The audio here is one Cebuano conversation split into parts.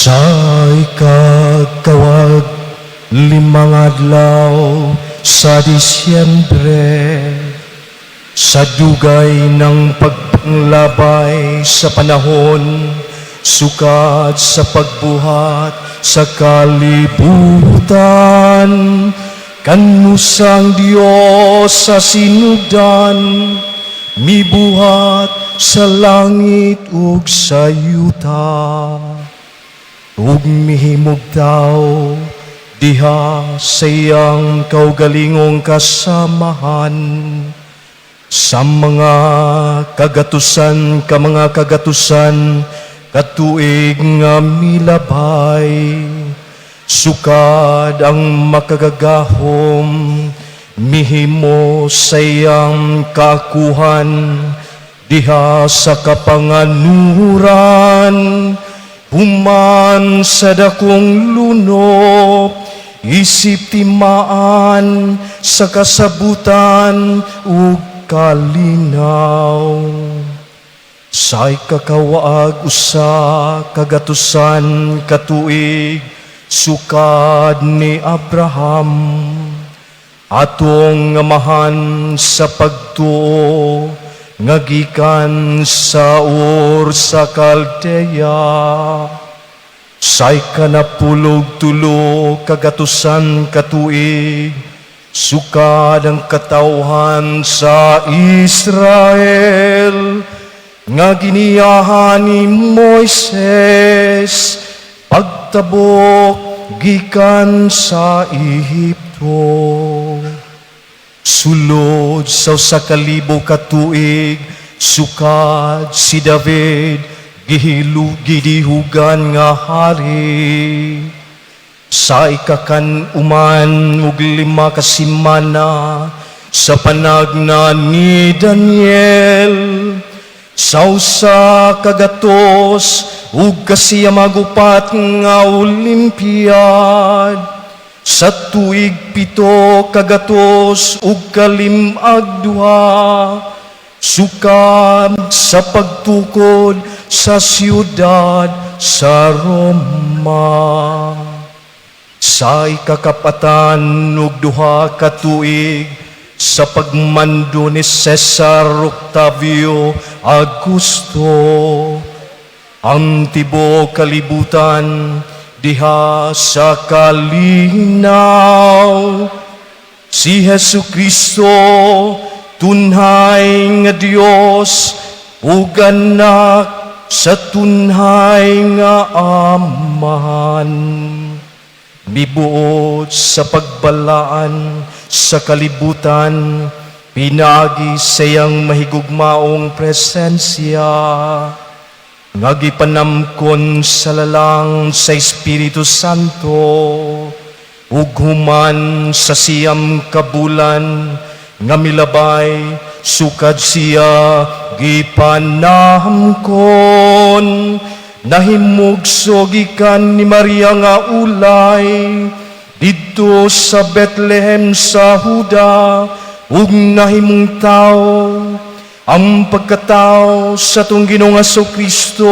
Sa ikakawag limang adlaw sa Disyembre, sa dugay ng pagpanglabay sa panahon, sukad sa pagbuhat sa kalibutan, kanusang Dios sa sinugdan, mibuhat sa langit ug sa yuta ug mihimog tawo diha sa iyang kaugalingong kasamahan sa mga kagatusan ka mga kagatusan katuig nga milabay, sukad ang Makagagahom mihimo sa iyang kaakuhan diha sa kapanganuran, human sa dakong lunop, isip timaan sa kasabutan ug kalinaw. Sa ikakawaag usa kagatusan katuig sukad ni Abraham, atong amahan sa pagtuo, nga gikan sa Ur sa Kaldea, sa ikanapulog tulo kagatusan katuig sukad ang katawhan sa Israel nga giniyahan ni Moises pagtabok gikan sa Ehipto, sulod sa 1,000 ka tuig sukad si David gihilu gidihugan nga hari, sa ikakan-uman ug 5 ka semana sa panagna ni Daniel, sa 194 nga Olimpiad, sa tuig 762 sukad sa pagtukod sa siyudad sa Roma, sa ikakapatan ug 2 ka tuig sa pagmando ni Cesar Octavio Augusto, ang tibuok kalibutan diha sa kalinaw. Si Hesu Kristo, tunhay nga Dios ug anak sa tunhay nga Amahan, mibuot sa pagbalaan sa kalibutan pinaagi sa iyang mahigugmaong presensya nga gipanamkon sa lalang sa Espiritu Santo ug human sa 9 ka bulan nga milabay sukad siya gipanamkon, nahimugso gikan ni Maria nga ulay didto sa Bethlehem sa Huda ug nahimong tawo. Ang pagkatao sa atong Ginoong Kristo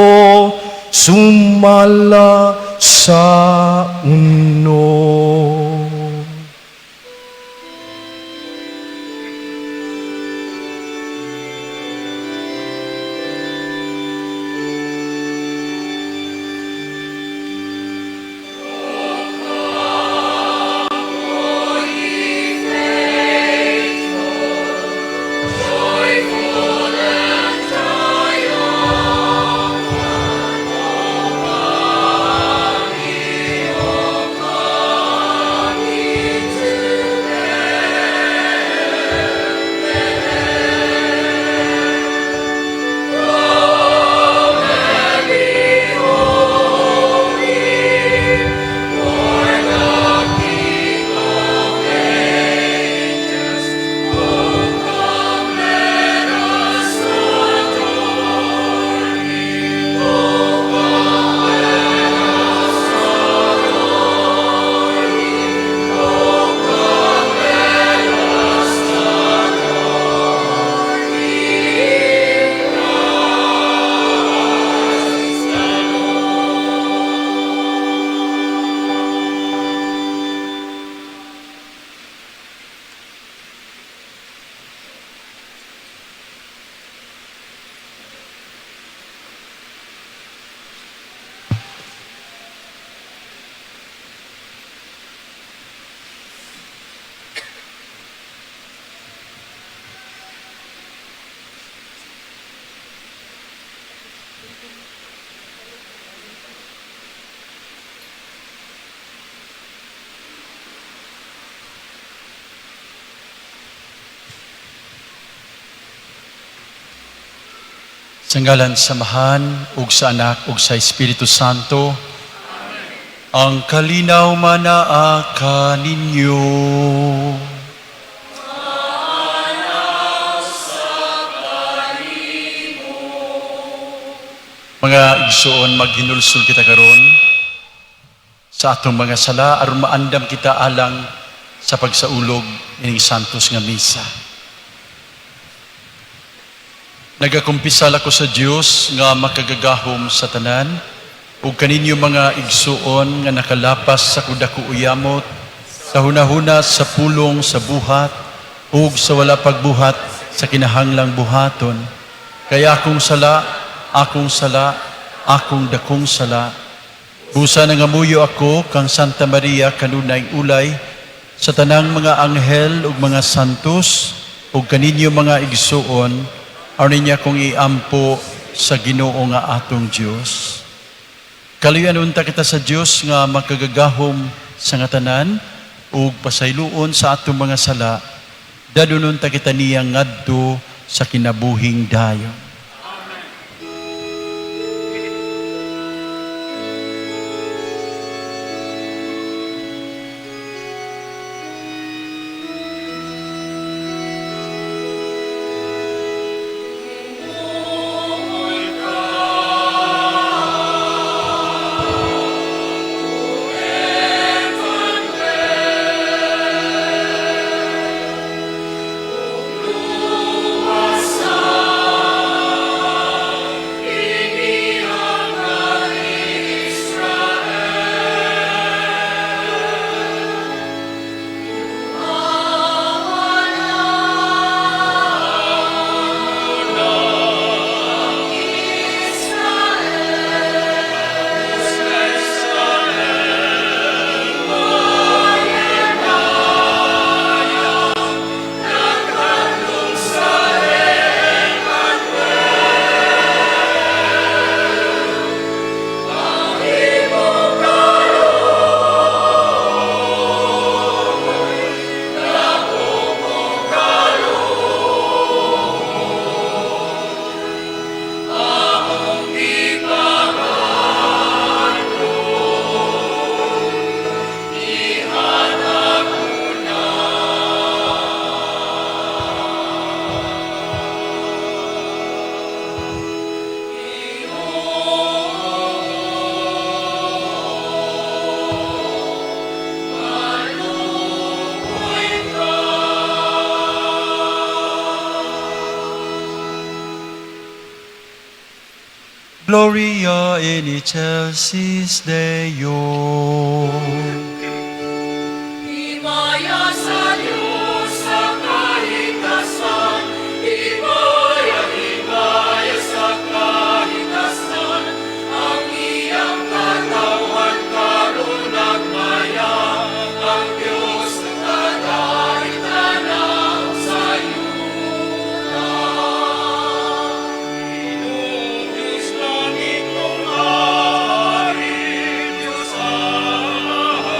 sumala sa uno. Joyful and triumphant, O God, Sa ngalan sa Amahan, ug sa Anak, ug sa Espiritu Santo, ang kalinaw manaa kaninyo. Mga igsoon, maghinulsol kita karon sa atong mga sala aron maandam kita alang sa pagsaulog ining santos nga misa. Nagakumpisal ako sa Dios nga makagagahom sa tanan ug kaninyo, mga igsuon, nga nakalapas sa dako uyamot sa hunahuna, sa pulong, sa buhat ug sa wala pagbuhat sa kinahanglang buhaton. Kay akong sala, akong sala, akong dakong sala. Busa nangamuyo ako kang Santa Maria, kanunay ulay, sa tanang mga anghel ug mga santos, ug kaninyo, mga igsuon, aron niya kong iampo sa Ginoo nga atong Dios. Kaluyan unta kita sa Dios nga makagagahom sa nga tanan ug pasayloon sa atong mga sala. Dadon unta kita niya ngadto sa kinabuhing dayon. Gloria in excelsis Deo. Himaya sa Diyos sa kahitasan, himaya, himaya sa kahitasan, ang iyang katawhan karon nagmaya, ang Diyos nagkadaritanaw sa yuta. Ginoong Diyos, langit mong hari, Diyos Amahan.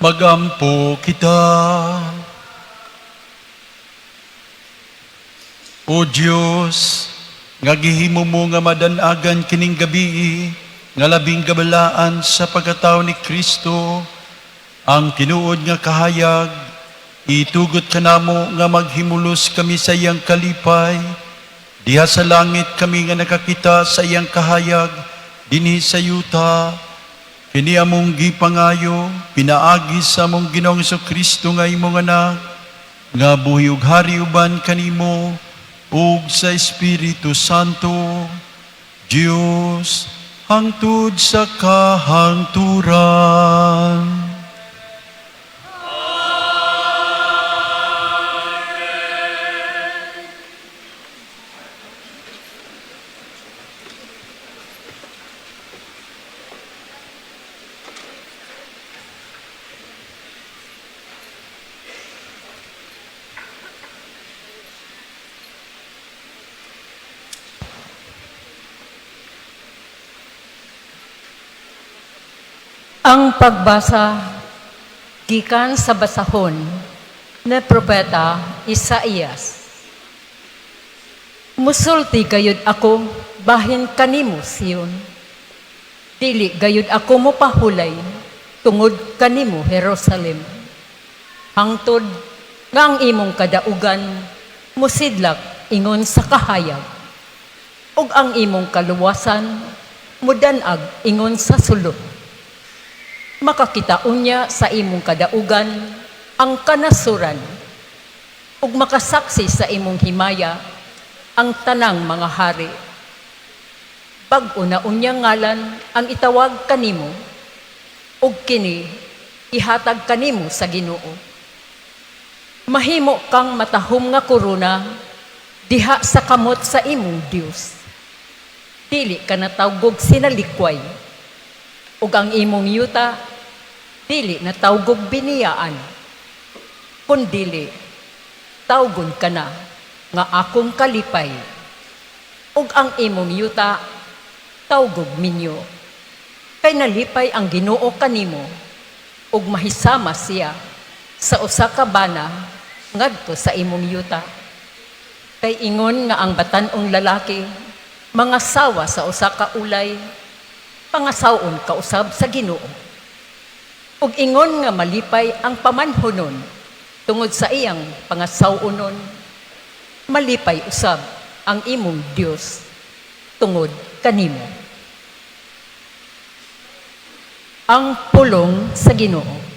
Magampo kita. O Dios, nga gihimo mo nga madanagan kining gabi, nga labing gabalaan sa pagkatao ni Kristo, ang tinuod nga kahayag, itugot kanamo nga maghimulos kami sa iyang kalipay. Diha sa langit kami nga nakakita sa iyang kahayag, dinhi sa yuta. Kini among gipangayo, pinaagi sa among Ginoong Kristo nga imong anak, nga buhi ug hari uban kanimo ug sa Espiritu Santo, Dios, hangtod sa kahangturan. Ang pagbasa gikan sa basahon ni Propeta Isaías. Musulti gayud ako bahin kanimo, Sion. Dili gayud ako mopahulay tungod kanimo, Jerusalem. Hangtod nga ang imong kadaugan musidlak ingon sa kahayag ug ang imong kaluwasan mudan-ag ingon sa sulot. Makakita unya sa imong kadaugan ang kanasuran ug makasaksi sa imong himaya ang tanang mga hari. Bag-o na unyang ngalan ang itawag kanimo ug kini ihatag kanimo sa Ginoo. Mahimo kang matahom nga korona diha sa kamot sa imong Dios. Dili ka natawgog sinalikway ug ang imong yuta dili natawgog biniyaan. Kundili tawgon ka na nga akong kalipay ug ang imong yuta tawgog minyo. Kay nalipay ang Ginoo kanimo ug mahisama siya sa usa ka bana ngadto sa imong yuta. Kay ingon nga ang batan-ong lalaki mangasawa sa usa ka ulay, pangasawon ka usab sa Ginoo. Ug ingon nga malipay ang pamanhonon tungod sa iyang pangasaw-onon, malipay usab ang imong Dios tungod kanimo. Ang pulong sa Ginoo.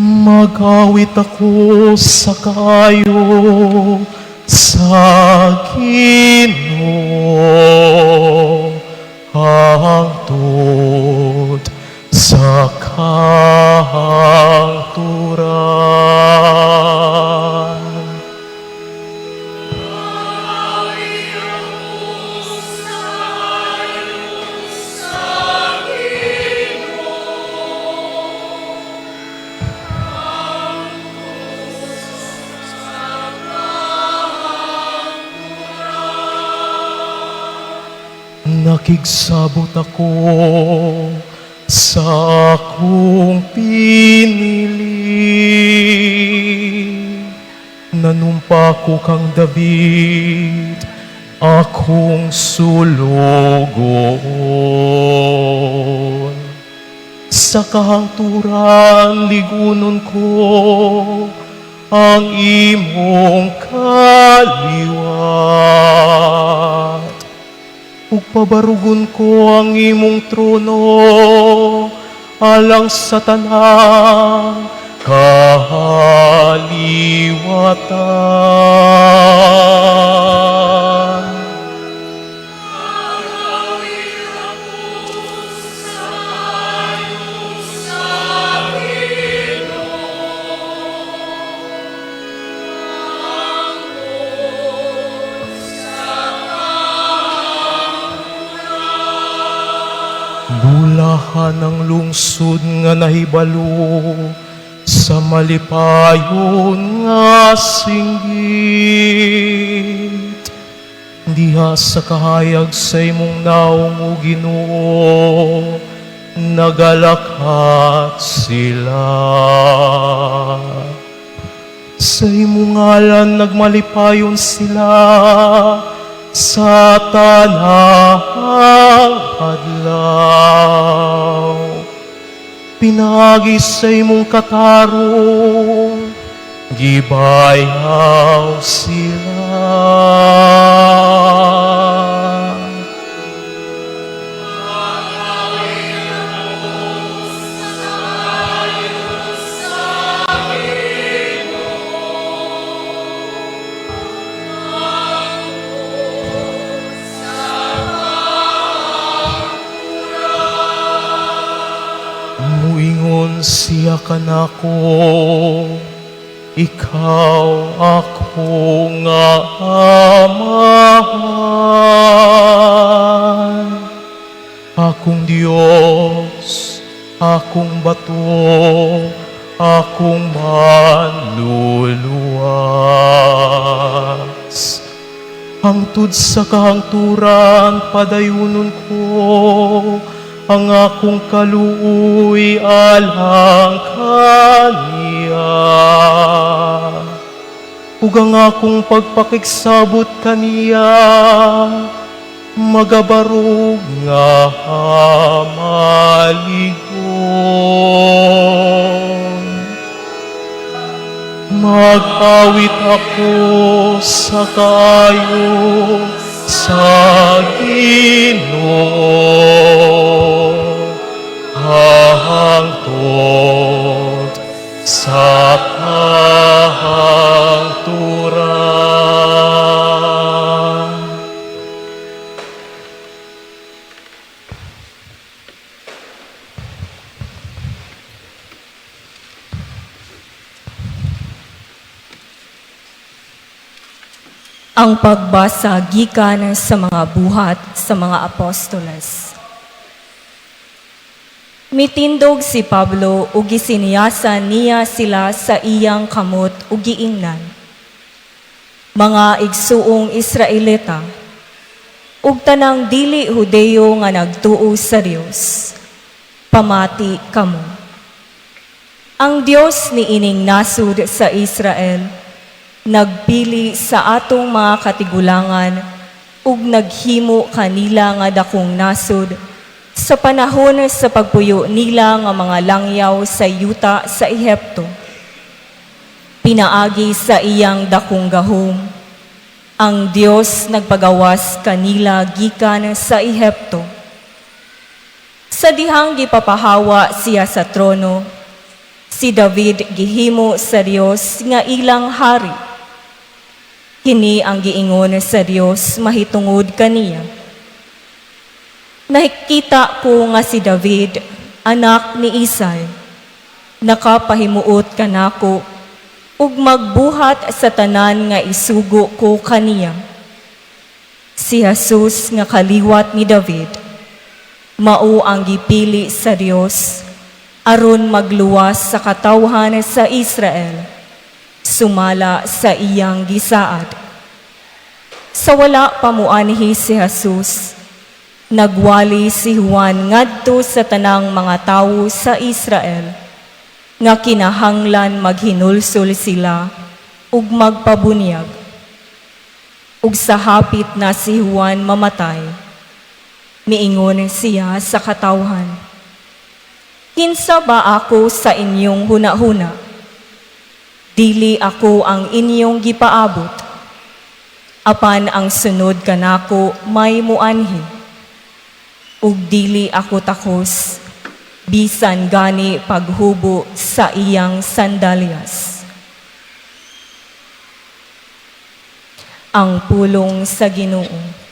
Magawit ako sa kaayo sa Ginoo hangtod sa kahangturan. Awit ako sa sa Ginoo, hangtod sa kahangturan. Nakigsabot ako sa akong pinili. Nanumpa ko kang David, akong sulugoon. Sa kahangturan ligunon ko ang imong kaliwat. Ug pabarugon ko ang imong trono alang sa tanang kahaliwatan. Awit ako sa sa Ginoo, hangtod sa kahangturan. Lungsod nga nahibalo sa malipayon nga singgit. Diha sa kahayag sa imong naong, o Ginoo, nagalakat sila. Sa imong ngalan nagmalipayon sila sa tanang adlaw. Pinaagi sa imong katarong, gibayaw sila. Muingon siya kanako, ikaw ako nga Amahan. Akong Diyos, akong bato, akong manluluwas. Hangtod sa kahangturan, padayunon ko ang akong kaluoy alang kaniya. Ug ang akong pagpakigsabot kaniya, magabarog nga maligon. Mag-awit ako sa kaayo sa Ginoo. Hangtod sa kahangturan. Ang pagbasa gikan sa mga Buhat sa mga Apostoles. Mitindog si Pablo ug gisinyasan niya sila sa iyang kamot ug giingnan: "Mga igsuong Israelita, ug tanang dili Hudeyo nga nagtuo sa Dios, pamati kamo. Ang Dios niining nasud sa Israel nagpili sa atong mga katigulangan ug naghimo kanila nga dakong nasod sa panahon sa pagpuyo nila nga mga langyaw sa yuta sa Ehipto. Pinaagi sa iyang dakong gahom, ang Dios nagpagawas kanila gikan sa Ehipto. Sa dihang gipapahawa siya sa trono, si David gihimo sa Dios nga ilang hari. Kini ang giingon sa Dios mahitungod kaniya: 'Nakita ko nga si David, anak ni Isay, nakapahimuot kanako ug magbuhat sa tanan nga isugo ko kaniya.' Si Jesus nga kaliwat ni David, mao ang gipili sa Dios aron magluwas sa katawhan sa Israel, sumala sa iyang gisaad. Sa wala pa muanhi si Jesus, nagwali si Juan ngadto sa tanang mga tawo sa Israel nga kinahanglan maghinulsol sila ug magpabunyag. Ug sa hapit na si Juan mamatay, miingon siya sa katawhan, 'Kinsa ba ako sa inyong hunahuna? Dili ako ang inyong gipaabot. Apan ang sunod kanako may muanhi. Ug dili ako takos, bisan gani paghubo sa iyang sandalyas.'" Ang pulong sa Ginoo.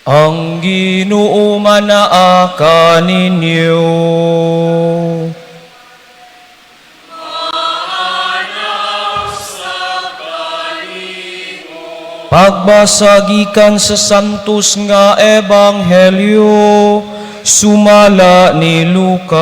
Ang Ginoo manaa kaninyo. Pagbasa gikan sa Santos nga Ebanghelyo sumala ni Lucas.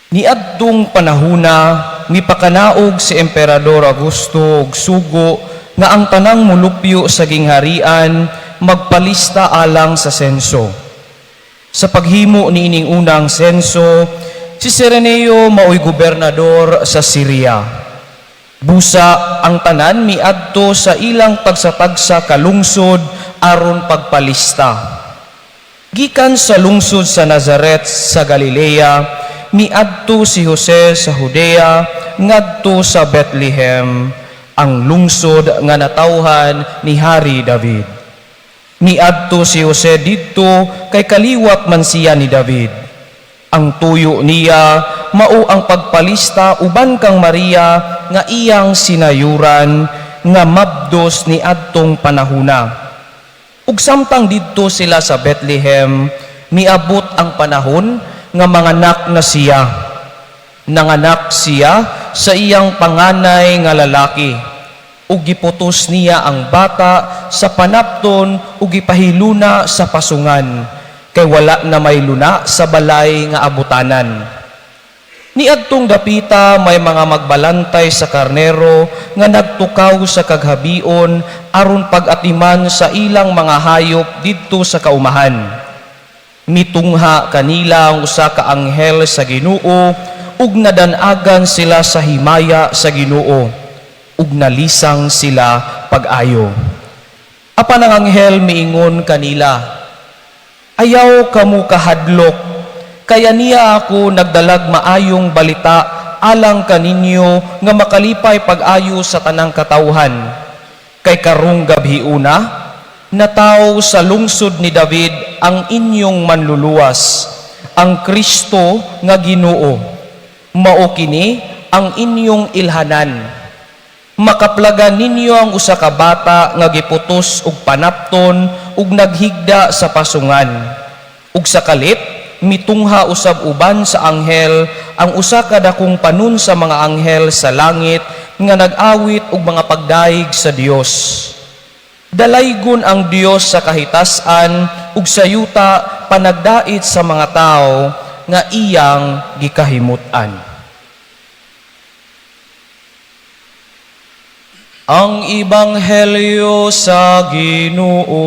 Niadtong panahuna, mipakanaog si Emperador Augusto og sugo nga ang tanang mulupyo sa gingharian magpalista alang sa senso. Sa paghimo niining unang senso, si Sereneo maoy gobernador sa Syria. Busa ang tanan miadto sa ilang tagsa-tagsa kalungsod aron pagpalista. Gikan sa lungsod sa Nazaret sa Galilea, miadto si Jose sa Judea ngadto sa Bethlehem, ang lungsod nga natawhan ni Hari David. Miadto si Jose didto kay kaliwat man siya ni David. Ang tuyo niya mao ang pagpalista uban kang Maria nga iyang sinayuran nga mabdos ni adtong panahuna. Ug samtang didto sila sa Bethlehem, miabot ang panahon nga manganak na siya. Nanganak siya sa iyang panganay nga lalaki. Ug giputos niya ang bata sa panapton ug gipahiluna sa pasungan, kay wala na may luna sa balay nga abutanan. Niadtong dapita may mga magbalantay sa karnero nga nagtukaw sa kaghabion aron pag-atiman sa ilang mga hayop didto sa kaumahan. Mitungha kanila ang usa ka anghel sa Ginoo ug nadan-agan sila sa himaya sa Ginoo ug nalisang sila pag-ayo. Apan ang anghel miingon kanila, "Ayaw kamo kahadlok, kaya niya ako nagdalag maayong balita alang kaninyo nga makalipay pag-ayo sa tanang katawhan. Kay karong gabhiuna, nataw sa lungsod ni David ang inyong manluluwas, ang Kristo nga Ginoo. Mao kini ang inyong ilhanan. Makaplagan ninyo ang usa ka bata nga giputos og panapton ug naghigda sa pasungan." Ug sa kalit mitungha usab uban sa anghel ang usa ka dakong panon sa mga anghel sa langit nga nag-awit og mga pagdayeg sa Dios. Dalaygon ang Dios sa kahitasan ug sa yuta panagdait sa mga tawo nga iyang gikahimut-an. Ang Ebanghelyo sa Ginoo.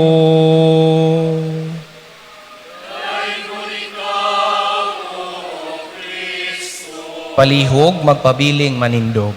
Palihog magpabiling manindog.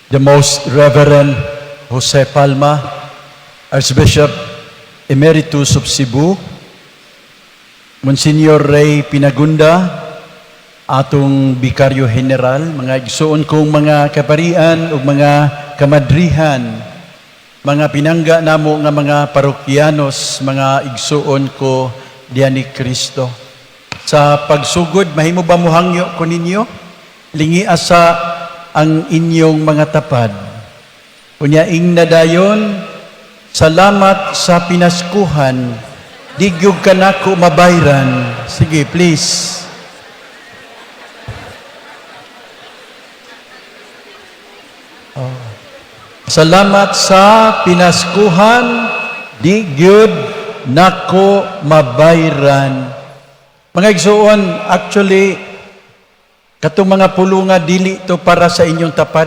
The Most Reverend Jose Palma, Archbishop Emeritus of Cebu, Monsignor Ray Pinagunda, atong Vicario General, mga igsuon kong mga kaparian ug mga kamadrihan, mga pinangga namo nga mga parokyanos, mga igsuon ko diyan ni Kristo. Sa pagsugod, mahimo ba mohangyo ko ninyo? Lingi asa ang inyong mga tapad. Unya ingna dayon, salamat sa pinaskuhan, di gyud ka nako mabayran. Sige, please. Salamat sa pinaskuhan, di gyud nako mabayran. Mga igsuon, actually, katong mga pulong nga dili to para sa inyong tapad.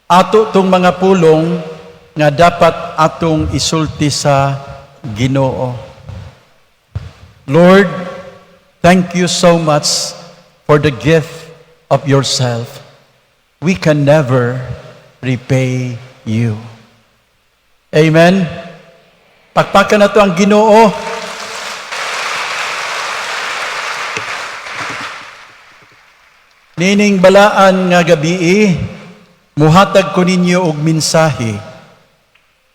Ato tong mga pulong nga dapat atong isulti sa Ginoo. Lord, thank you so much for the gift of yourself. We can never repay you. Amen. Pakpakan nato ang Ginoo. Nining balaan nga gabii, muhatag ko ninyo og mensahe.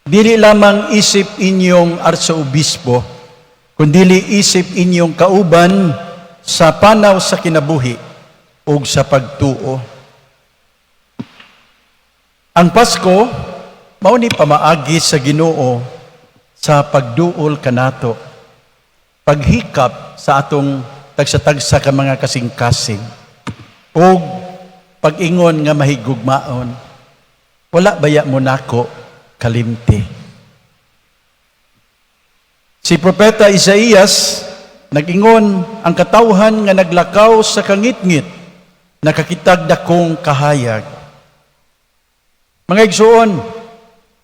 Dili lamang isip inyong arsobispo, kundili isip inyong kauban sa panaw sa kinabuhi ug sa pagtuo. Ang Pasko mao ni pamaagi sa Ginoo sa pagduol kanato, paghikap sa atong tagsa-tagsa ka mga kasing-kasing, ug pag-ingon nga mahigugmaon, wala baya mo nako kalimti. Si Propeta Isaías nag-ingon ang katawhan nga naglakaw sa kangitngit, nakakitag dakong kahayag. Mga igsuon,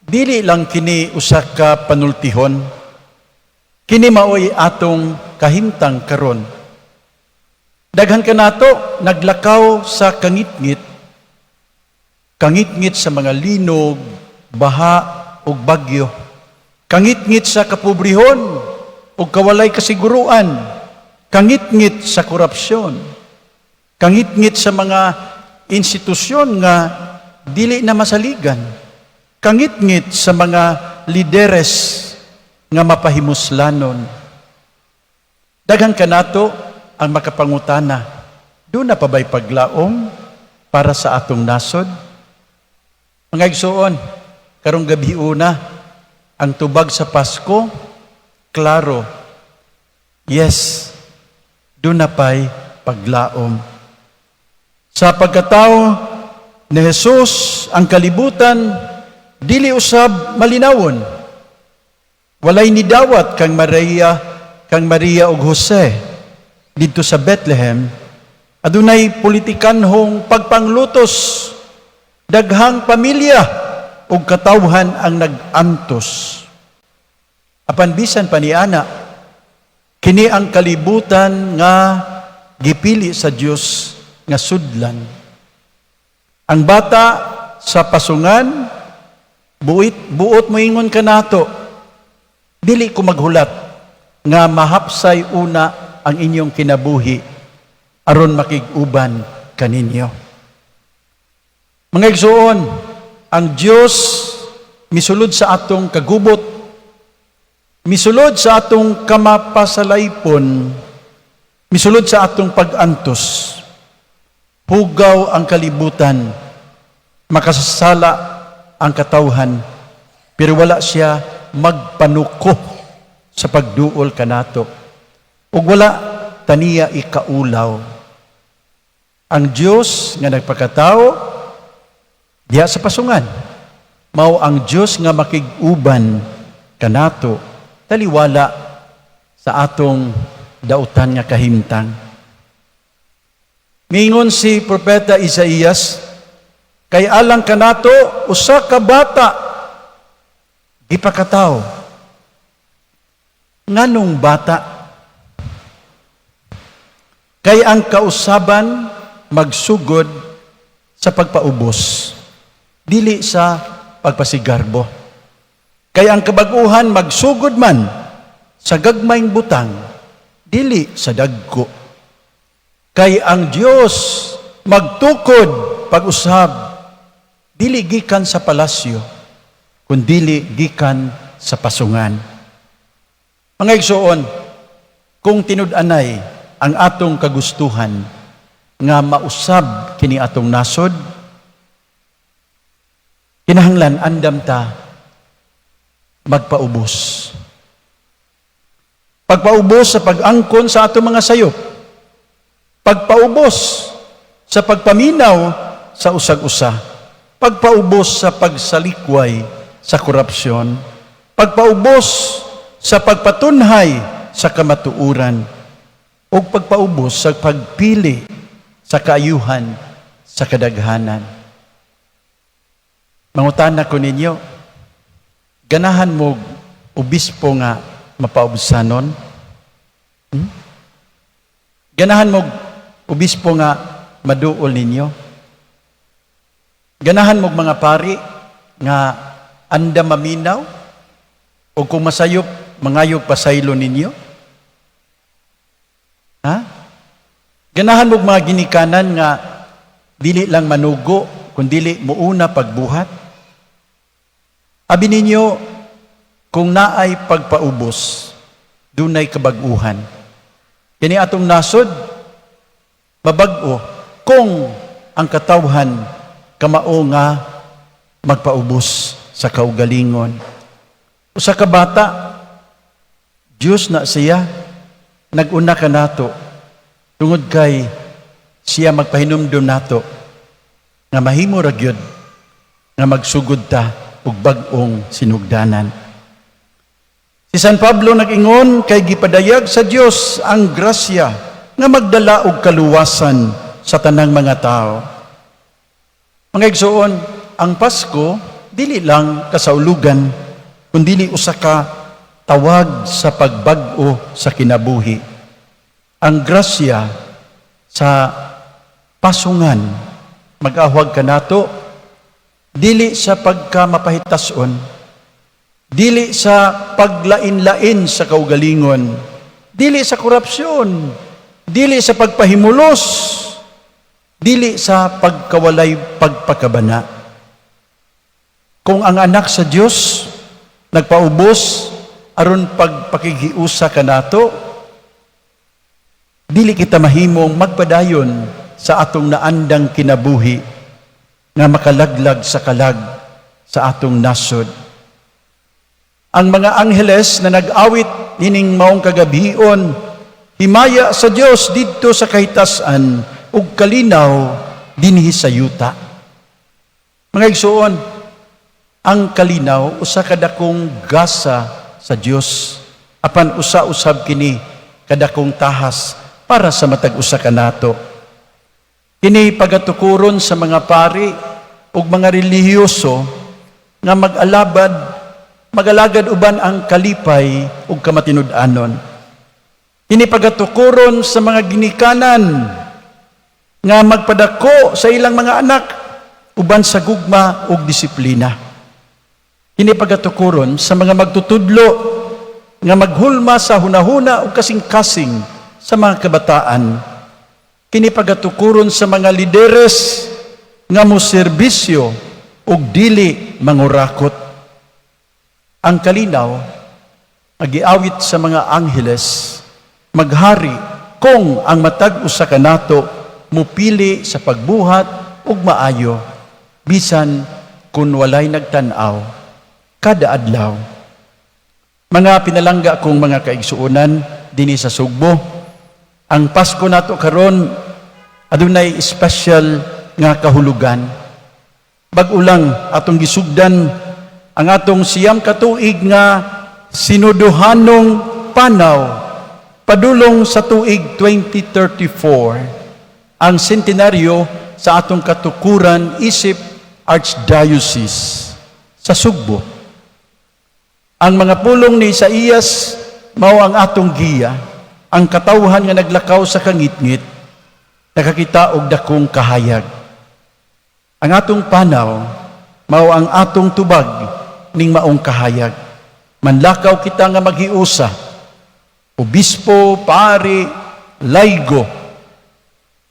dili lang kini usa ka panultihon. Kini maoy atong kahimtang karon. Daghan kanato naglakaw sa kangitngit, kangitngit sa mga linog, baha ug bagyo. Kangitngit sa kapobrehon ug kawalay kasiguruan. Kangitngit sa korupsyon. Kangitngit sa mga institusyon nga dili na masaligan. Kangitngit sa mga lideres nga mapahimuslanon. Daghan kanato ang makapangutana, duna pa ba'y paglaom para sa atong nasod? Mga igsuon, karong gabi una, ang tubag sa Pasko, klaro. Yes, duna pa'y paglaom. Sa pagkatao ni Jesus, ang kalibutan, dili usab malinawon. Walay nidawat kang Maria ug Jose didto sa Bethlehem. Adunay politikanhong pagpanglutos, daghang pamilya ug katawhan ang nag-antos. Apan bisan pa niana, kini ang kalibutan nga gipili sa Dios nga sudlan. Ang bata sa pasungan, buit buot moingon kanato, dili ko maghulat nga mahapsay una ang inyong kinabuhi aron makig-uban kaninyo. Mga igsuon, ang Dios misulod sa atong kagubot, misulod sa atong kamapasalaypon, misulod sa atong pag-antos. Hugaw ang kalibutan, makasasala ang katawhan, pero wala siya magpanuko sa pagduol kanato. Ug wala taniya ikaulaw. Ang Dios nga nagpakatao diha sa pasungan, mao ang Dios nga makig-uban kanato taliwala sa atong dautan nga kahimtang. Mingon si Propeta Isaías, kay alang kanato usa ka bata gipakatao. Nganong bata? Kay ang kausaban magsugod sa pagpaubos, dili sa pagpasigarbo. Kay ang kabag-uhan magsugod man sa gagmayng butang, dili sa dagko. Kay ang Dios magtukod pag-usab, dili gikan sa palasyo, kundili gikan sa pasungan. Mga igsuon, kung tinud-anay ang atong kagustuhan nga mausab kini atong nasod, kinahanglan andam ta magpaubos. Pagpaubos sa pag-angkon sa atong mga sayop. Pagpaubos sa pagpaminaw sa usag-usa. Pagpaubos sa pagsalikway sa korupsyon, pagpaubos sa pagpatunhay sa kamatuuran, ug pagpaubos sa pagpili sa kaayuhan sa kadaghanan. Mangutana ko ninyo, ganahan mo obispo nga mapaubsanon? Ganahan mo obispo nga maduol ninyo? Ganahan mo mga pari nga anda maminaw? O kung masayop, mangayog pasaylo ninyo? Ha? Ganahan mo mga ginikanan nga dili lang manugo, kundili muuna pagbuhat? Abi ninyo, kung naay pagpaubos, dunay kabag-uhan. Kini atong nasod, mabag-o kung ang katawhan kamao nga magpaubos sa kaugalingon. Usa ka bata, Diyos na siya, nag-una ka nato, tungod kay siya magpahinumdum nato, nga mahimo ra gyud nga magsugod ta og bag-ong sinugdanan. Si San Pablo nag-ingon kay gipadayag sa Dios ang grasya nga magdala og kaluwasan sa tanang mga tao. Mga igsoon, ang Pasko dili lang kasaulugan, kundili usa ka tawag sa pagbag-o sa kinabuhi. Ang grasya sa pasungan mag-ahwag kanato dili sa pagka mapahitason, dili sa paglain-lain sa kaugalingon, dili sa korupsyon, dili sa pagpahimulos, dili sa pagkawalay pagpakabana. Kung ang anak sa Dios nagpaubos aron pagpakigiusa kanato, dili kita mahimong magpadayon sa atong naandang kinabuhi nga makalaglag sa kalag sa atong nasod. Ang mga angheles na nag-awit nining maong kagabhion, "Himaya sa Dios didto sa kahitasan ug kalinaw dinhi sa yuta." Mga igsoon, ang kalinaw usa ka dakong gasa sa Dios, apan usa usab kini kadakong tahas para sa matag usa kanato. Kini pagatukuron sa mga pari ug mga relihiyoso nga mag-alabad magalagad uban ang kalipay ug kamatinud-anon. Kini pagatukuron sa mga ginikanan nga magpadako sa ilang mga anak uban sa gugma ug disiplina. Kini pagatukuron sa mga magtutudlo nga maghulma sa hunahuna ug kasing-kasing sa mga kabataan. Kini pagatukuron sa mga lideres nga mo serbisyo ug dili mangurakot. Ang kalinaw agiawit sa mga angheles maghari kung ang matag usa kanato mupili sa pagbuhat ug maayo bisan kun walay nagtan-aw kada adlaw. Mga pinalangga kong mga kaigsuonan dinhi sa Sugbo, ang Pasko nato karon adunay special nga kahulugan. Bag-o lang atong gisugdan ang atong 9 ka tuig nga sinuduhanong panaw padulong sa tuig 2034, ang sentenaryo sa atong katukuran isip Archdiocese sa Sugbo. Ang mga pulong ni Isaías mao ang atong giya: "Ang katawhan nga naglakaw sa kangitngit nakakita og dakong kahayag." Ang atong panaw mao ang atong tubag ning maong kahayag. Manlakaw kita nga maghiusa, obispo, pari, laygo,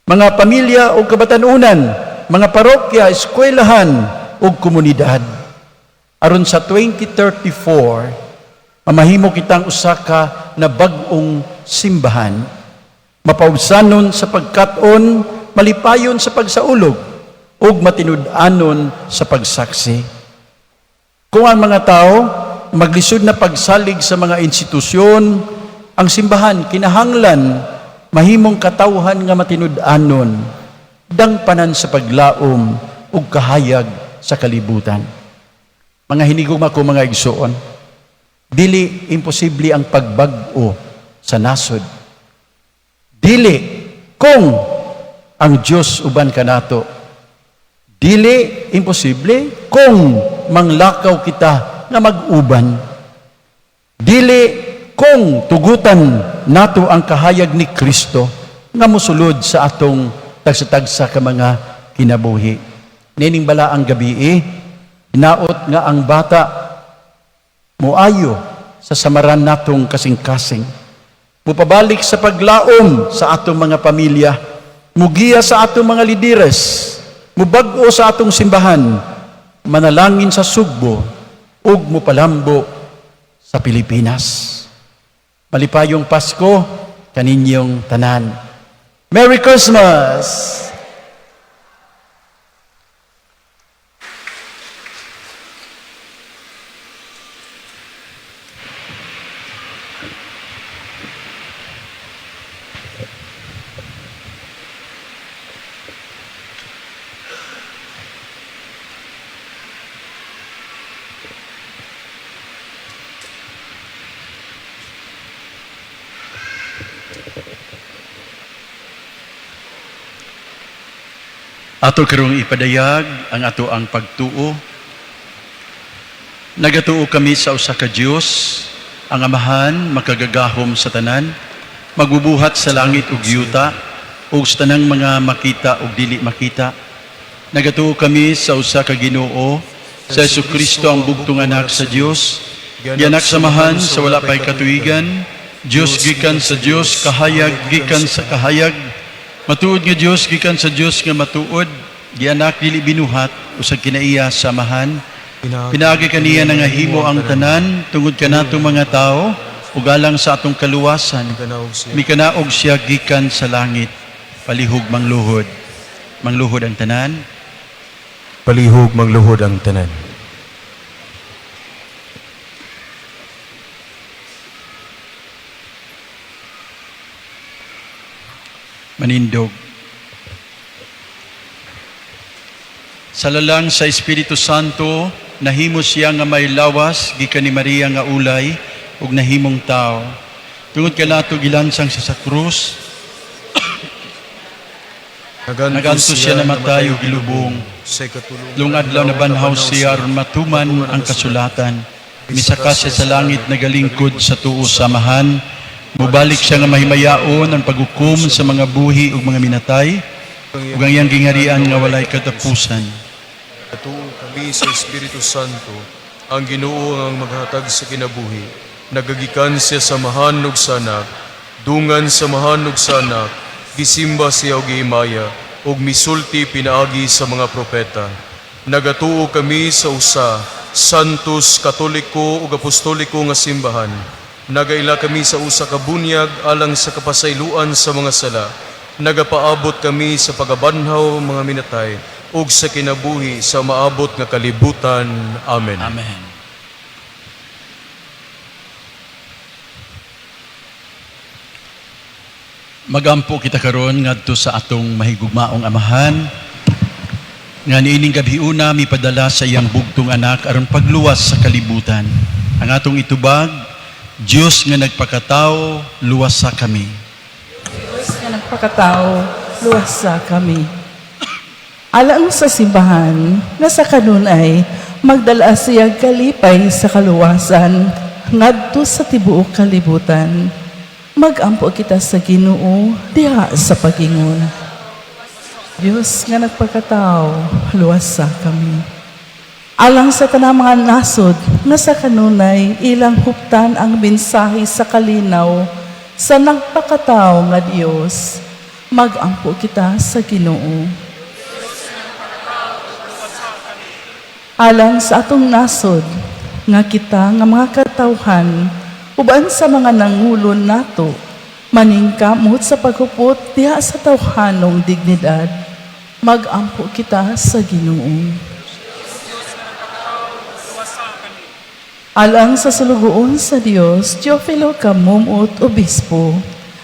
mga pamilya o kabatanunan, mga parokya, eskwelahan ug komunidad. Aron sa 2034, mamahimo kitang usa ka na bag-ong simbahan, mapaubsanon sa pagkat-on, malipayon sa pagsaulog, ug matinud-anon sa pagsaksi. Kung ang mga tao maglisod na pagsalig sa mga institusyon, ang simbahan kinahanglan mahimong katawhan nga matinud-anon, dangpanan sa paglaom ug kahayag sa kalibutan. Mga hinigugma ko, mga igsoon, dili imposible ang pagbag-o sa nasod. Dili kung ang Dios uban kanato. Dili imposible kung manglakaw kita nga mag-uban. Dili kung tugutan nato ang kahayag ni Kristo nga mosulod sa atong tagsa-tagsa ka mga kinabuhi. Nining balaang gabii, hinaot nga ang bata moayo sa samaran natong kasing-kasing. Mupabalik sa paglaom sa atong mga pamilya, mugiya sa atong mga lideres, mubag-o sa atong simbahan, manalangin sa Sugbo, ug mupalambo sa Pilipinas. Malipayong Pasko kaninyong tanan. Merry Christmas! Ato karong ipadayag ang ato ang pagtuo. Nagatuo kami sa usa ka Dios, ang Amahan makagagahom sa tanan, magbubuhat sa langit ug yuta, ug sa tanang mga makita ug dili makita. Nagatuo kami sa usa ka Ginoo, sa Hesukristo ang bugtong anak sa Dios, gianak sa Amahan sa wala pay katuigan, Dios gikan sa Dios, kahayag gikan sa kahayag, matuod nga Dios gikan sa Dios nga matuod, gianak dili binuhat, usag kinaiya sa Amahan. Pinaagi kaniya nangahimo ang tanan tungod kanato mga tao ug alang sa atong kaluwasan. Mikanaog siya gikan sa langit, palihog mangluhod. Mangluhod ang tanan. Palihog magluhod ang tanan. Manindog. Sa lalang sa Espiritu Santo, nahimo siya nga may lawas gikan ni Maria nga ulay ug nahimong tao. Tungod kanato gilansang siya sa krus, naganto siya namatay ug gilubong. Sa ikatulong Tulong adlaw nabanhaw siya aron matuman ang kasulatan. Misaka siya sa langit, nagalingkod sa tuo sa Amahan. Mubalik siya nga mahimayaon ang paghukom sa mga buhi ug mga minatay ug ang iyang gingharian nga walay katapusan. Natuo kami sa Espiritu Santo, ang Ginoo ang maghatag sa kinabuhi. Nagagikan siya sa Amahan ug sa Anak, dungan sa Amahan ug sa Anak, gisimba siya og gihimaya, ug misulti pinaagi sa mga propeta. Nagatuo kami sa usa, Santos, Katoliko ug Apostoliko nga simbahan. Nagaila kami sa usa ka bunyag alang sa kapasayloan sa mga sala. Nagapaabot kami sa pagabanhaw mga minatay ug sa kinabuhi sa maabot nga kalibutan. Amen. Amen. Magampo kita karon ngadto sa atong mahigugmaong Amahan nga niining gabhiuna mipadala sa iyang bugtong anak aron pagluwas sa kalibutan. Ang atong itubag, Dios nga nagpakatao, luwasa kami. Diyos nga nagpakatao, luwasa kami. Alang sa simbahan, nga sa kanunay, magdala siya kalipay sa kaluwasan, ngadto sa tibuok kalibutan. Magampo kita sa Ginoo diha sa pagingon. Diyos nga nagpakatao, luwasa kami. Alang sa tanang mga nasod nga sa kanunay ilang huptan ang mensahe sa kalinaw sa nagpakatao nga Dios, magampo kita sa Ginoo. Alang sa atong nasod nga kita nga mga katawhan uban sa mga nangulo nato maningkamot sa paghupot diha sa tawhanong dignidad, magampo kita sa Ginoo. Alang sa sulugoon sa Dios, Teofilo Camomot, Obispo,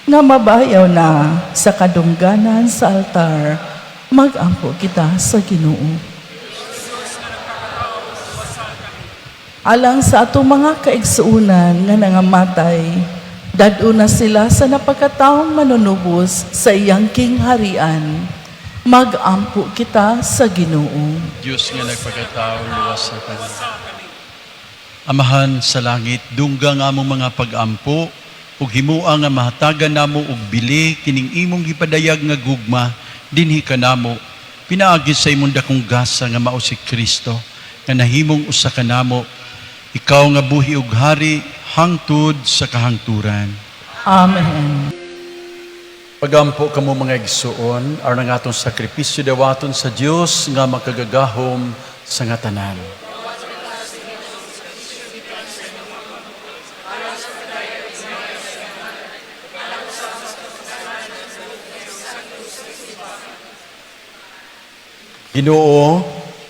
nga mabayaw na sa kadungganan sa altar, magampo kita sa Ginoo. Alang sa atong mga kaigsuonan nga nangamatay, dad-on na sila sa napakataong manunubos sa iyang kingharian. Magampo kita sa Ginoo. Diyos nga nagpakatao, luwasa kami. Amahan sa langit, dungga nga among mga pag-ampo, ug himua nga mahatagan namo og bili kining imong gipadayag nga gugma dinhi kanamo, pinaagi sa imong dakong gasa nga mao si Kristo, nga nahimong usa kanamo, ikaw nga buhi ug hari hangtod sa kahangturan. Amen. Pagampo kamo mga igsuon, aron ang atong sakripisyo dawaton sa Dios nga makagagahom sa nga tanan. Ginoo,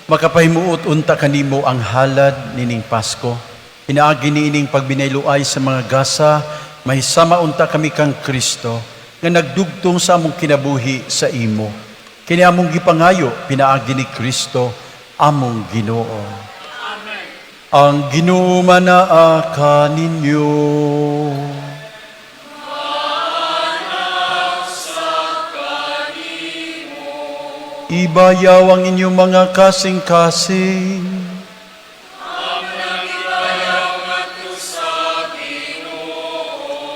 makapahimuot unta kanimo ang halad nining Pasko. Pinaagi niining pagbinayloay sa mga gasa, mahisama unta kami kang Kristo, nga nagdugtong sa among kinabuhi sa imo. Kini among gipangayo, pinaagi ni Kristo, among Ginoo. Amen. Ang Ginoo manaa kaninyo. Ibayaw ang inyong mga kasing-kasing.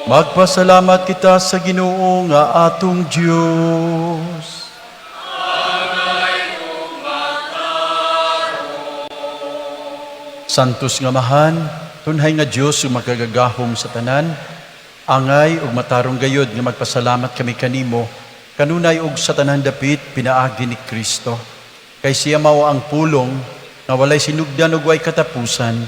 Magpasalamat kita sa Ginoo nga atong Dios. Santos nga Amahan, tunhay nga Dios ug makagagahom sa tanan, angay ug matarong gayod nga magpasalamat kami kanimo, kanunay ug sa tanan dapit pinaagi ni Kristo. Kay siya mao ang pulong nga walay sinugdan ug way katapusan,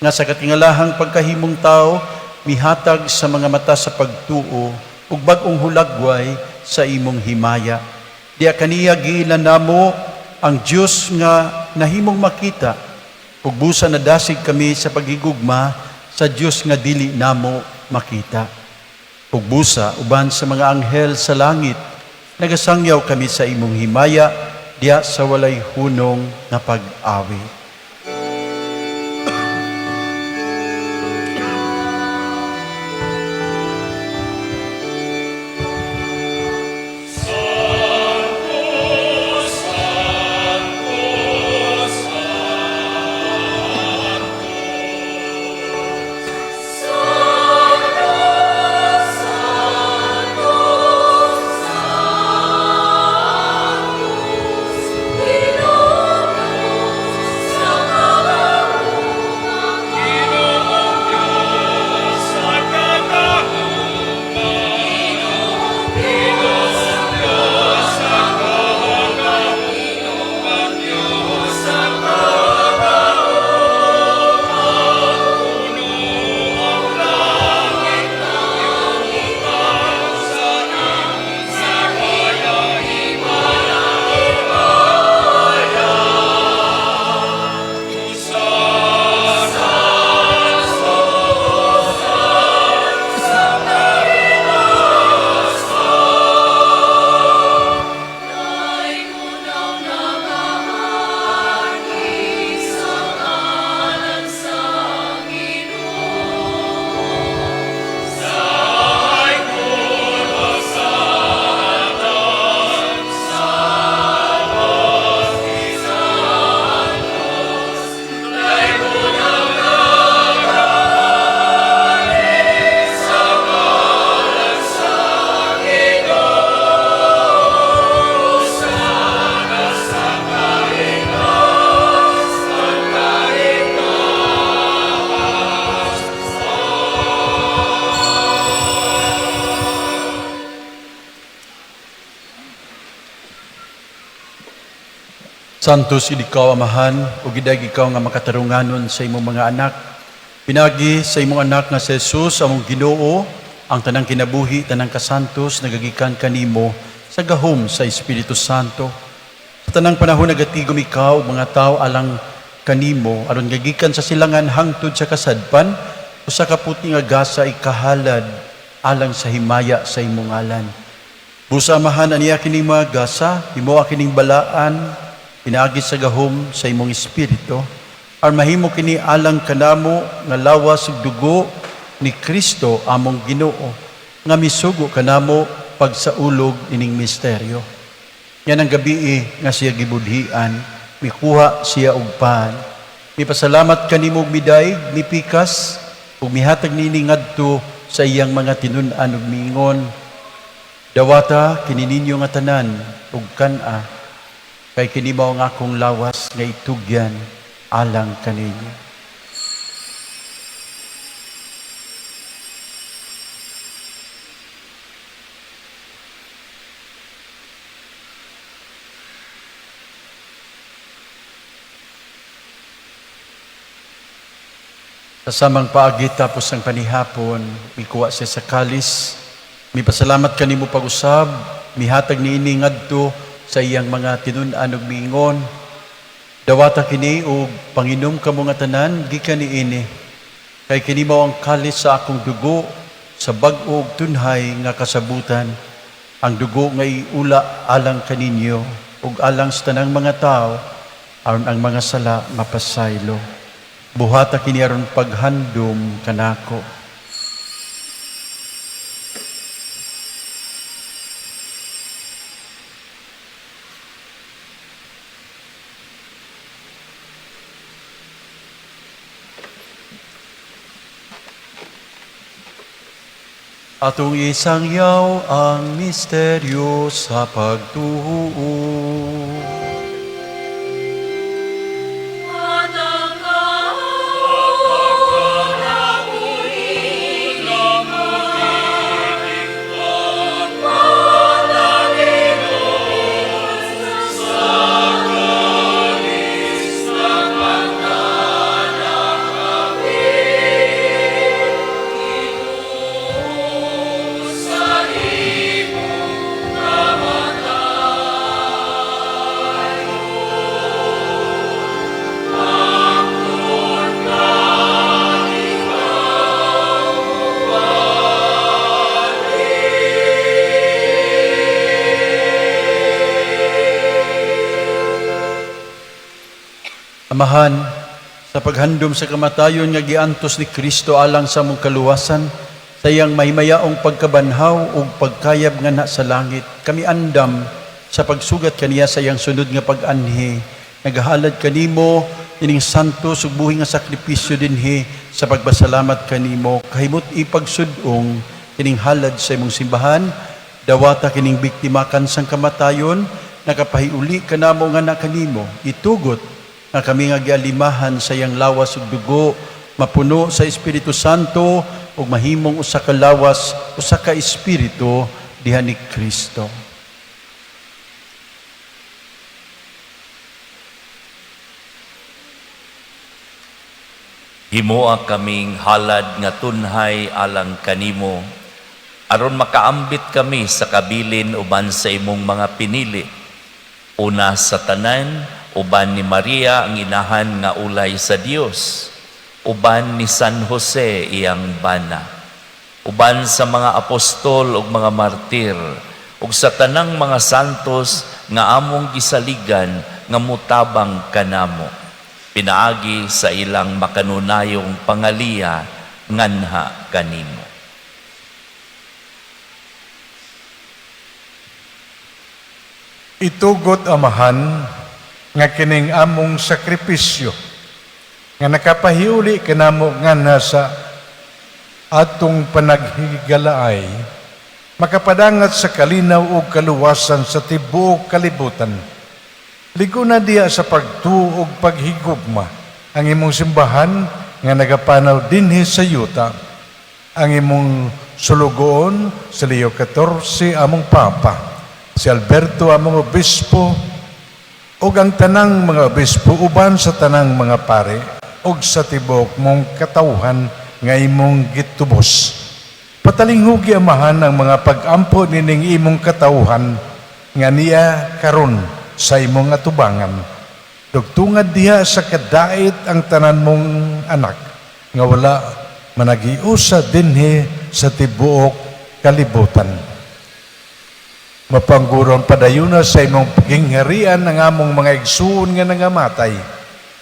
nga sa katingalahang pagkahimong tao mihatag sa mga mata sa pagtuo ug bag-ong hulagway sa imong himaya. Diya kaniya giila namo ang Dios nga nahimong makita, ug busa nadasig kami sa paghigugma sa Dios nga dili namo makita. Ug busa uban sa mga anghel sa langit, nagasangyaw kami sa imong himaya diya sa walay hunong nga pag-awi. Santos ikaw, Amahan, ug gidag ikaw nga makatarunganon sa imong mga anak. Pinagi sa imong anak nga si Jesus, among Ginoo, ang tanang kinabuhi, tanang kasantos, nagagikan kanimo sa gahom sa Espiritu Santo. Sa tanang panahon nagatigom ikaw, mga tao alang kanimo, aron gagikan sa silangan hangtod sa kasadpan, usa ka puti nga gasa ikahalad alang sa himaya sa imong ngalan. Busa, Amahan, aniya kining mga gasa, himoa kining balaan, pinaagi sa gahom sa imong Espiritu, Aron mahimo kini alang kanamo nga lawas ug dugo ni Kristo among Ginoo nga misugo kanamo pagsaulog ining misteryo. Yan ang gabii nga siya gibudhian, mikuha siya og pan. Mipasalamat kanimo ug midayeg, mipikas ug mihatag niini ngadto sa iyang mga tinun-an ug miingon: "Dawata kini ninyo nga tanan ug kan-a, kay kini mao ang akong lawas nga itugyan alang kaninyo." Sa samang paagi tapos ang panihapon, mikuha siya sa kalis, mipasalamat kanimo pag-usab, mihatag niini ngadto sa iyang mga tinun-an ug miingon: "Dawata kini ug panginom kamo nga tanan gikan niini, kay kini mao ang kalis sa akong dugo sa bag-o ug tunhay nga kasabutan, ang dugo nga iula alang kaninyo ug alang sa tanang mga tawo aron ang mga sala mapasaylo. Buhata kini aron paghandom kanako." Atong isangyaw ang misteryo sa pagtuo. Amahan, sa paghandom sa kamatayon nga giantos ni Kristo alang sa among kaluwasan, sa iyang mahimayaong pagkabanhaw ug pagkayab nganha sa langit, kami andam sa pagsugat kaniya sa iyang sunod nga pag-anhi. Nagahalad kanimo ining santo ug buhi nga sakripisyo dinhi sa pagpasalamat kanimo. Kahimot ipagsud-ong kining halad sa imong simbahan, dawata kining biktima kansang kamatayon, nakapahiuli kanamo nga na kanimo, itugot nga kami nga gialimahan sa iyang lawas ug dugo, mapuno sa Espiritu Santo ug mahimong usa ka lawas, usa ka espiritu diha ni Kristo. Himoa kaming halad nga tunhay alang kanimo, aron makaambit kami sa kabilin uban sa imong mga pinili. Una sa tanan, uban ni Maria ang inahan nga ulay sa Dios, uban ni San Jose iyang bana, uban sa mga apostol ug mga martir, ug sa tanang mga santos nga among gisaligan nga mutabang kanamo, pinaagi sa ilang makanunayong pangaliya nganha kanimo. Itugot, Amahan, nga kining among sakripisyo nga nakapahiuli kanamo nganha sa atong panaghigalaay makapadangat sa kalinaw ug kaluwasan sa tibuok kalibutan. Liguna diha sa pagtuo ug paghigugma ang imong simbahan nga nagapanaw dinhi sa yuta, ang imong sulugoon si Leo XIV among Papa, si Alberto among obispo, ug ang tanang mga obispo uban sa tanang mga pare ug sa tibuok mong katawhan nga imong gitubos. Patalinghugi, Amahan, ang mga pag-ampo nining imong katawhan nga niya karon sa imong atubangan. Dugtungad diha sa kadait ang tanan mong anak nga wala managiusa dinhi sa tibuok kalibutan. Mapangguron padayuna sa imong gingharian ang among mga igsuon nga nangamatay.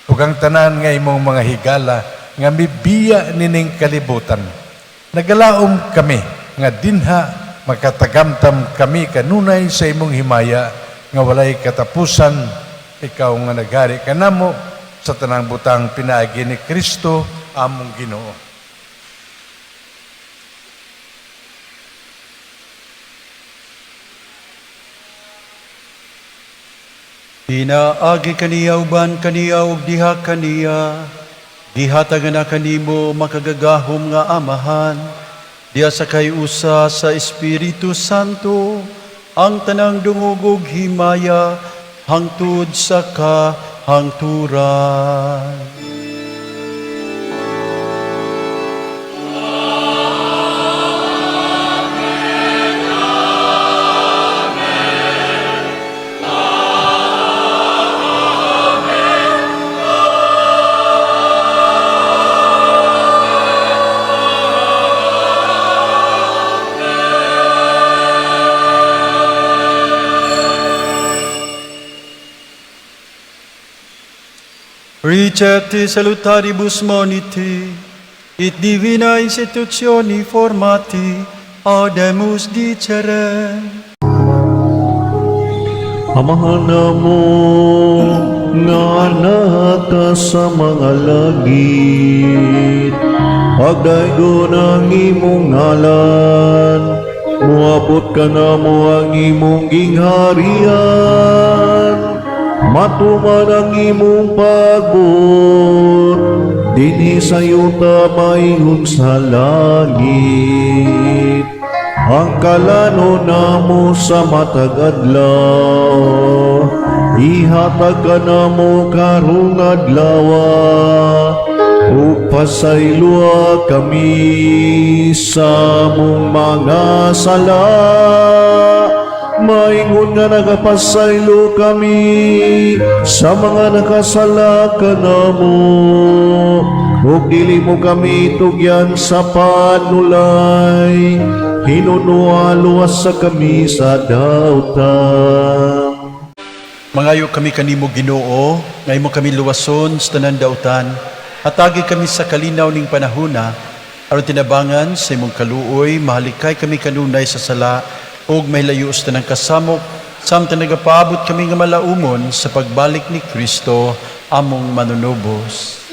Ug ang tanan nga imong mga higala nga mibiya nining kalibutan. Nagalaom kami nga dinha makatagamtam kami kanunay sa imong himaya nga walay katapusan, ikaw nga naghari kanamo sa tanang butang pinaagi ni Kristo among Ginoo. Pinaagi kaniya, uban kaniya ug diha kaniya, gihatag na kanimo, makagagahom nga Amahan, diha sa kahiusa sa Espiritu Santo, ang tanang dungog ug himaya hangtod sa kahangturan. Recepti salutaribus moniti, et divina institutioni formati, audemus dicere. Amahan namo nga naa sa mga langit, pagdaygon ang imong ngalan, muabot kanamo ang imong gingharian, matuman ang imong pagbuot dinhi sa yuta maingon sa langit. Ang kalanon namo sa matag adlaw, ihatag kanamo karong adlawa, ug pasayloa kami sa among mga sala, maingon nga nagapasaylo kami sa mga nakasala kanamo, ug dili mo kami tugyan sa panulay, hinunua luwasa kami sa dautan. Mangayo kami kanimo, Ginoo, nga imo kami luwason sa tanan dautan. Hatagi kami sa kalinaw ning panahuna aron tinabangan sa imong kaluoy mahalikay kami kanunay sa sala ug mahilayo sa tanang kasamok samtang nagapaabot kami nga malaumon sa pagbalik ni Kristo among manunubos.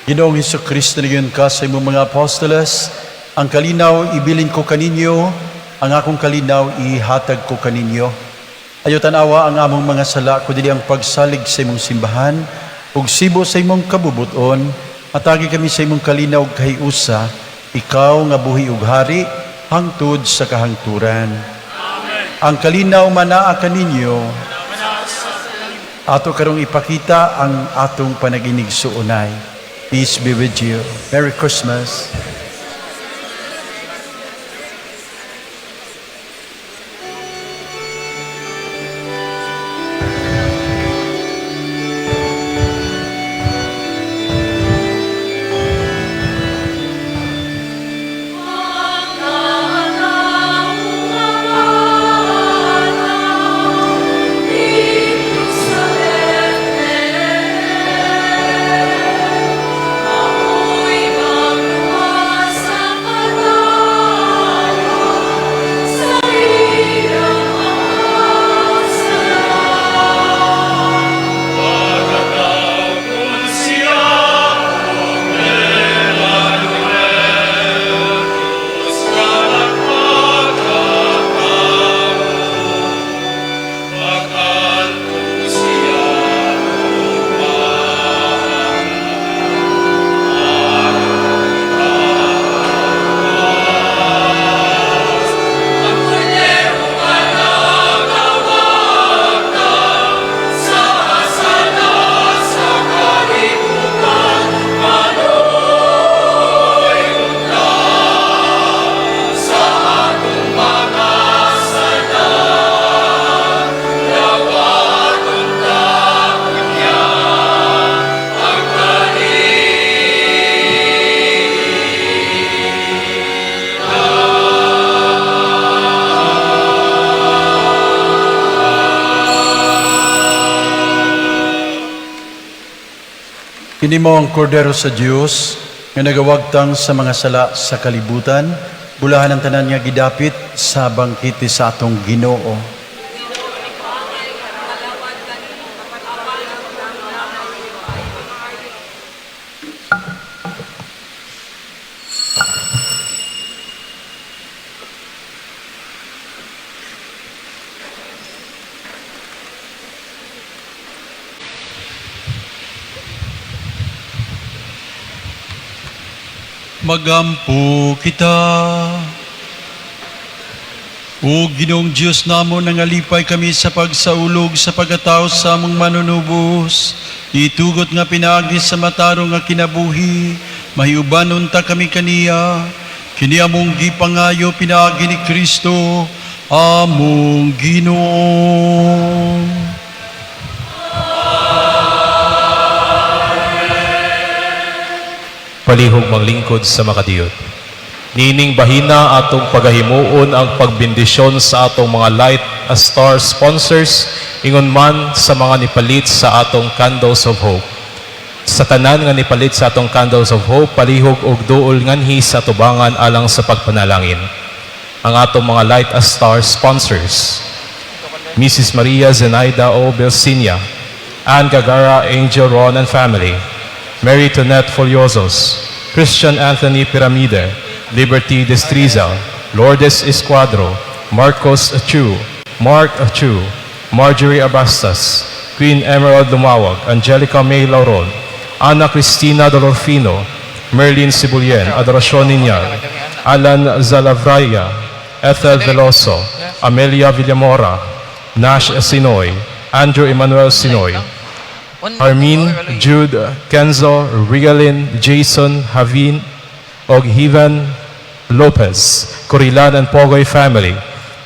Ginoong Hesus Kristo, niingon ka sa imong mga apostoles, "Ang kalinaw ibilin ko kaninyo, ang akong kalinaw ihatag ko kaninyo." Ayaw tanawa ang among mga sala, kundi ang pagsalig sa imong simbahan, ug sibo sa imong kabubuton, hatagi kami sa imong kalinaw ug kahiusa, ikaw nga buhi ug hari, hangtod sa kahangturan. Ang kalinaw manaa kaninyo. Ato karong ipakita ang atong panaginigsuonay. Peace be with you. Merry Christmas. Dito sa Bethlehem, ako'y magluwa. Kini mao ang kordero sa Dios nga nagawagtang sa mga sala sa kalibutan. Bulahan ang tanan nga gidapit sa bangkete sa atong Ginoo. Magampo kita. O Ginoong Diyos namo, nangalipay kami sa pagsaulog sa pagkatao sa among manunubos. Itugot nga pinaagi sa matarong nga kinabuhi, mahiuban unta kami kaniya. Kini among gipangayo pinaagi ni Kristo, among Ginoo. Palihog maglingkod sa makadiyot. Nining bahina atong pagahimuon ang pagbendisyon sa atong mga Light a Star sponsors, ingon man sa mga nipalit sa atong Candles of Hope. Sa tanan nga nipalit sa atong Candles of Hope, palihog og duol nganhi sa tubangan alang sa pagpanalangin. Ang atong mga Light a Star sponsors: Mrs. Maria Zenaida O. Belsinia, Ann Gagara Angel Ron and family, Mary Tonette Foliosos, Christian Anthony Piramide, Liberty Destriza, Lourdes Escuadro, Marcos Achu, Mark Achu, Marjorie Abastas, Queen Emerald Lumawag, Angelica May Lauron, Ana Cristina Dolorfino, Merlin Sibulien, Adoracion Niñal, Alan Zalavraya, Ethel Veloso, Amelia Villamora, Nash Sinoy, Andrew Emmanuel Sinoy, Armin, Jude, Kenzo, Regalin, Jason, Javin, og Hivan Lopez, Corilan and Pogoy family,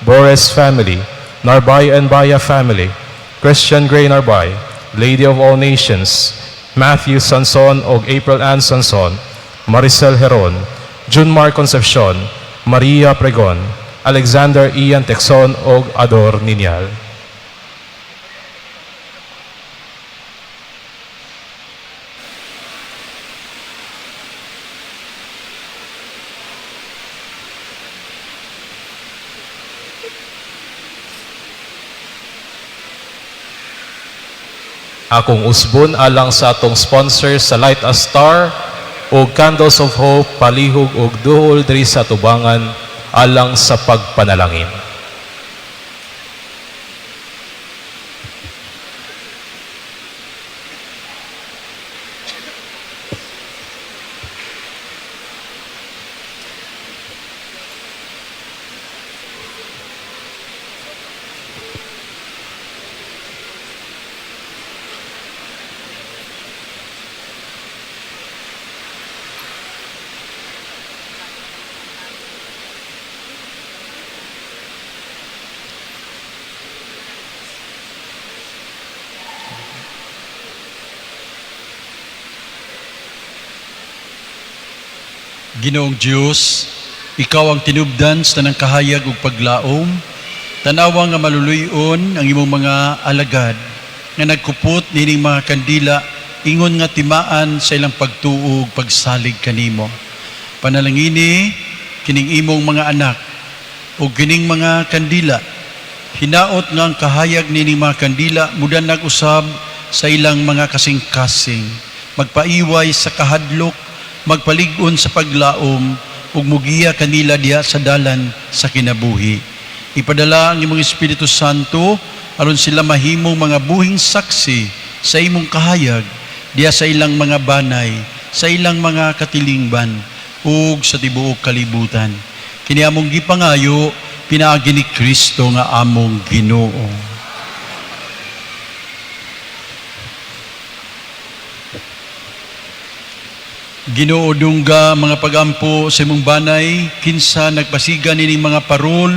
Boris family, Narbay and Baya family, Christian Gray Narbay, Lady of All Nations, Matthew Sanson og April Ann Sanson, Maricel Heron, Junmar Concepcion, Maria Pregon, Alexander Ian Texon og Ador Ninyal. Akong usbon alang sa atong sponsor sa Light a Star o Candles of Hope, palihog og duol diri sa tubangan alang sa pagpanalangin. Ginoong Dios, ikaw ang tinubdan sa tanang kahayag ug paglaom. Tanawa nga maluluy-on ang imong mga alagad nga nagkupot nining mga kandila ingon nga timaan sa ilang pagtuo ug pagsalig kanimo. Panalangini kining imong mga anak ug kining mga kandila. Hinaot nga ang kahayag nining mga kandila mudanag usab sa ilang mga kasing-kasing, magpaiway sa kahadlok, magpalig-on sa paglaom ug mugiya kanila diha sa dalan sa kinabuhi. Ipadala ang imong Espiritu Santo aron sila mahimong mga buhing saksi sa imong kahayag diha sa ilang mga banay, sa ilang mga katilingban ug sa tibuok kalibutan. Kini among gipangayo pinaagi ni Kristo nga among Ginoo. Ginoo, dungga mga pagampo sa imong banay, kinsa nagpasiga nining mga parol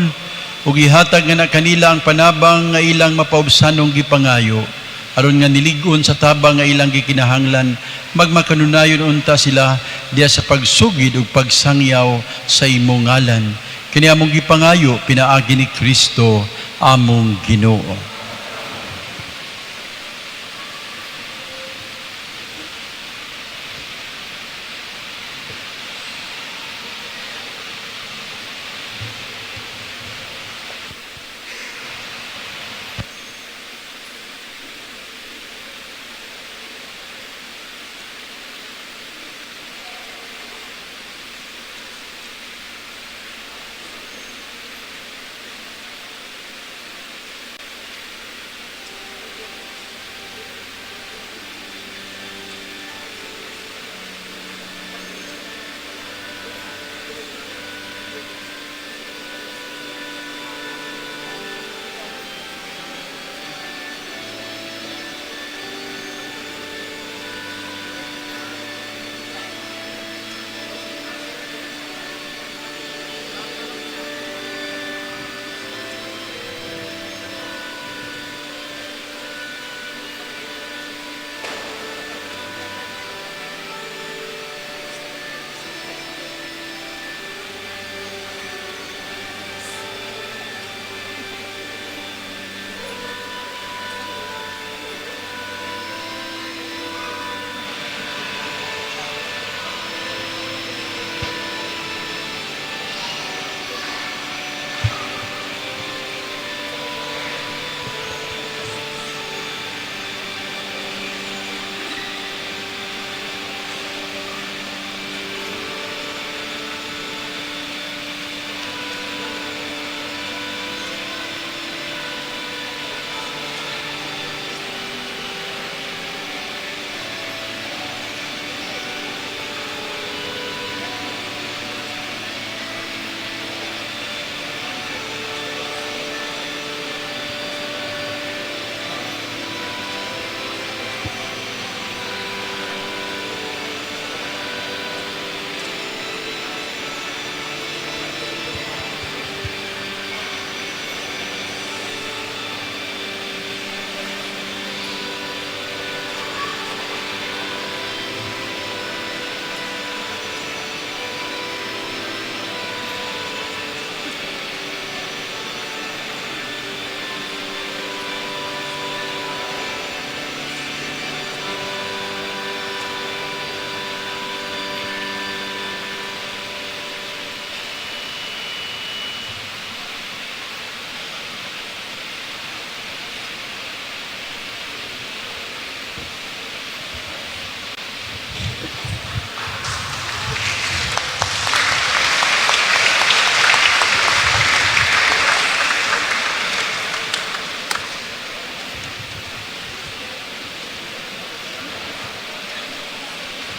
ug ihatag nga na kanila ang panabang nga ilang mapaubsanong gipangayo, aron nga nilig-on sa tabang nga ilang gikinahanglan, magmakanunayon unta sila diha sa pagsugid ug pagsangyaw sa imong ngalan. Kini among gipangayo pinaagi ni Kristo among Ginoo.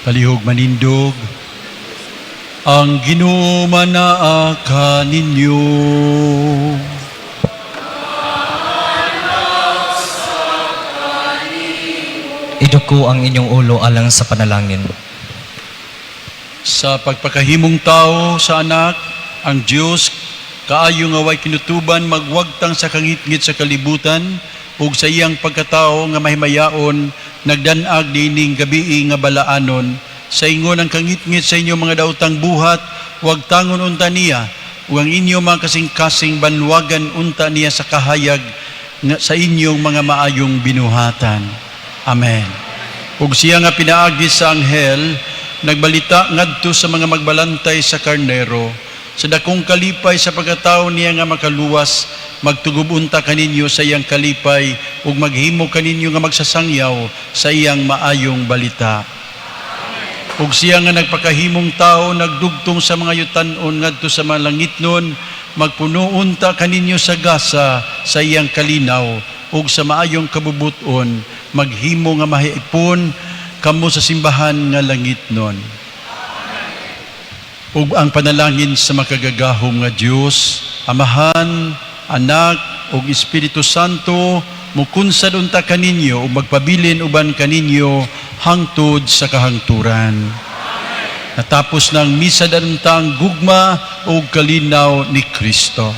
Palihog manindog. Ang Ginoo manaa kaninyo. Iduko ang inyong ulo alang sa panalangin. Sa pagpakahimong tao sa Anak, ang Dios kaayo nga way kinutuban magwagtang sa kangitngit sa kalibutan ug sa iyang pagkatao nga mahimayaon nagdan-ag niining gabii nga balaanon. Sa ingon ang kangitngit sa inyong mga daotang buhat, wagtangon unta niya, ug ang inyong mga kasing-kasing banwagan unta niya sa kahayag nga sa inyong mga maayong binuhatan. Amen. Ug siya nga pinaagi sa anghel nagbalita ngadto sa mga magbalantay sa karnero sa dakong kalipay sa pagkatao niya nga makaluwas, magtugob unta kaninyo sa iyang kalipay ug maghimo kaninyo nga magsasangyaw sa iyang maayong balita. Ug siya nga nagpakahimong tao nagdugtong sa mga yutan-on ngadto sa mga langitnon, magpuno unta kaninyo sa gasa sa iyang kalinaw ug sa maayong kabubut-on, maghimo nga mahiipon kamo sa simbahan nga langitnon. Ug ang panalangin sa makagagahom nga Dios, Amahan, Anak ug Espiritu Santo, mukunsad unta kaninyo ug magpabilin uban kaninyo hangtod sa kahangturan. Natapos ng misa, unta ang gugma ug kalinaw ni Kristo.